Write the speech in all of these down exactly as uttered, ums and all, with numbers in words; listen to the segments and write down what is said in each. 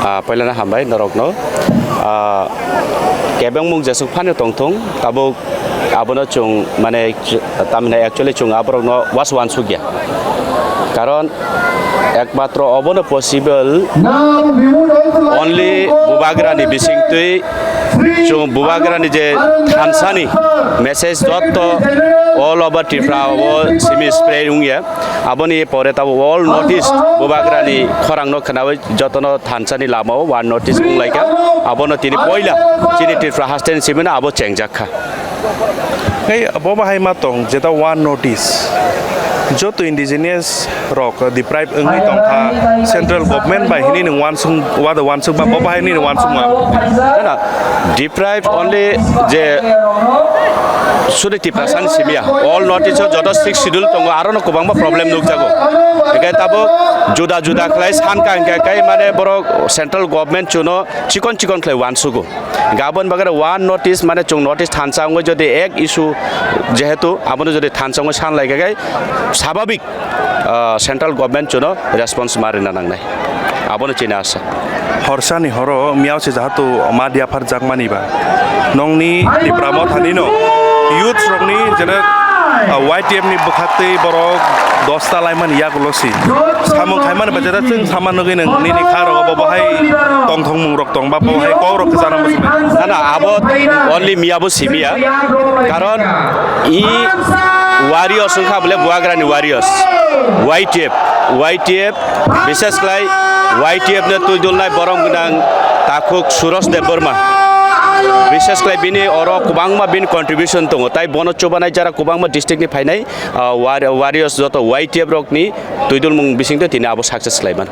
Ah, poilano hambai norokno. Ah, kebengmung jesuk phano tongthung, tabuk abono chwng, mane, tamni actually chwng aborokno was wansukya. Karon ekmatro obono possible only Bubagrani bisingtwi, chwng Bubagrani je thansani message jotto all over Tripura o simi spread wngya. Aboni pore tabuk all North East Bubagrani khorangno khnawi jotono thansani lamao one North East wnglaikha. Abono tini poila chini Tripura hasteni simino abo chengjak kha. Tei bo bahai ma tong jeta one North East. Joto indigenous rok deprive wngwi tongkha central government bai hinwi nwng wansuk, wada wansuk ba bo bahai hinwi nwng wansuk ma. Na, na, deprive only je suri Tiprasani simiya. All North East o joto sixth schedule tongo, arono kwbangma problem nukjago. Hingke tabuk juda juda khlai sankha hingke kai mane borok central government chuno chikon chikon khlai wansugo. Hingke aboni bagwi one North East mane chwng North East thansa wngwi jodi ek issue jehetu abono jodi thansa wngwi sanlai khe kai sababik ah, central government chuno response ma rina nangnai. Abono chini asa. Horsani horo miyao se jahatu ma diaphar jakmani ba. Nongni Tipra Mothani no youth rokni jene, ah, Y T F ni bwkhaktwi borok dosta laimani yagulo si. Samung khaimani ba jeta chwng sama nugwi nang nini kha rogo bo bahai tongthokmung rok tong ba bo bahai kok rok kwchana muchungnai. Na, na, abo only miya bo simiya. Karon i warriors wngkha bole Bubagrani warriors. Y T F, Y T F, bishes khlai Y T F no twi dulnai borom gwnang takhuk Suros Debbarma. Bishes khlai bini oro kwbangma bini contribution tongo. Tai bono chubanai jara kwbangma district ni phainai, ah, war-, warriors joto Y T F rokni twi dulmung bisingtwi tini abo success khlaiman.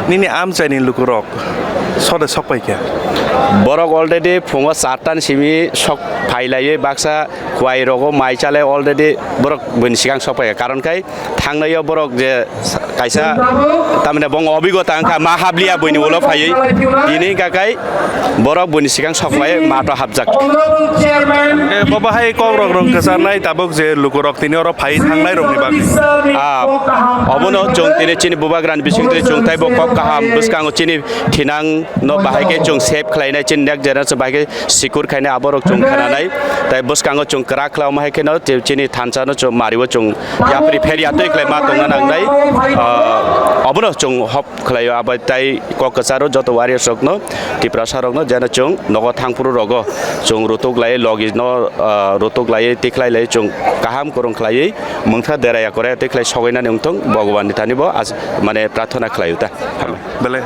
Nini amchaini lukurok sode sok pai kha? Borok already phungo charta ni simi sok phai laiwi baksa Kuai rogo mai chale already borok buini sikang sok pai kha. Karon khai thangnai o borok je sa-, kaisa tamni bong obigota wngkha ma habliya buini ulo phaiwi. Tini hingka kai borok buini sikang sok pai mato hapjak. E, bo bahai kok rok rong kwcharnai tabuk je lukurok tini oro phai thangnai rokni bagwi. Ah, obono chwng tini chini Bubagrani bisingtwi chwng taibo kok kaham bwskango chini thinang no bahai khe chwng save khlainai chini next generation bahai khe sikur khainai aborok chwng khananai. Tai bwskango chwng kwrak khlauma hai kheno chi-, chini thansa no chwng mario chwng yapri pher yatwi khlaima tongna nangnai. Ah, obono chwng hop khlaio abai tai kok kwcharo joto warriors rokno Tiprasa rokno jeno chwng nogo thangphuru rogo chwng rutuk lai logi no, ah, rutuk lai tikhlai lai chwng kaham kwrwng khlaiwi mungsa deraya kore tikhlai sogainani wngthong Bhagwan ni thani bo as-, mane prarthana khlaio ta. Belai.